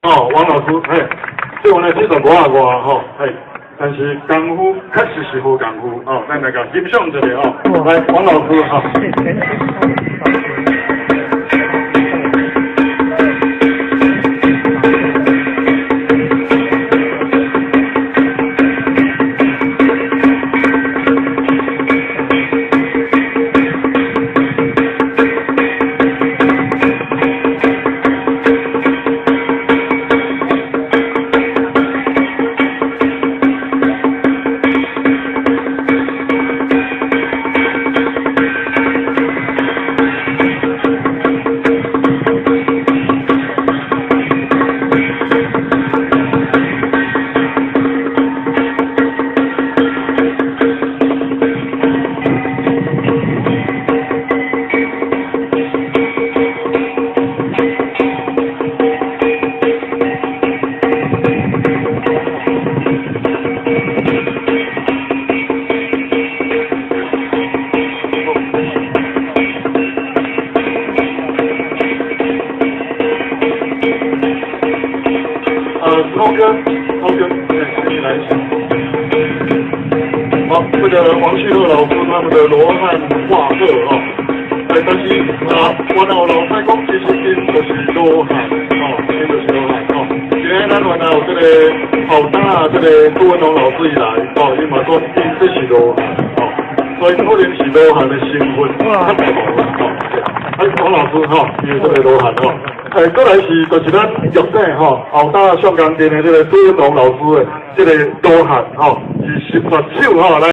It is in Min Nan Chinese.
哦，王老師，嘿，這原來這就無啊外吼，嘿，但是功夫確實是好功夫哦，咱來共欣賞一下哦。來，王老師吼。涛哥，涛哥，請你來一下。好，這個王旭樂老師他們的羅漢畫鶴哦，哎，但是啊，我老老太講，其實𪜶就是羅漢哦，𪜶就是羅漢哦。今日咱原來有這個好大這個杜文龍老師伊來哦，伊嘛講𪜶這是羅漢哦，所以可能是羅漢的身份較大啦哦。哎，王老師吼，伊這個羅漢吼。哎，過來是就是咱玉井吼，後搭上江鎮的這個杜文龍老師的這個羅漢吼，是18手吼來。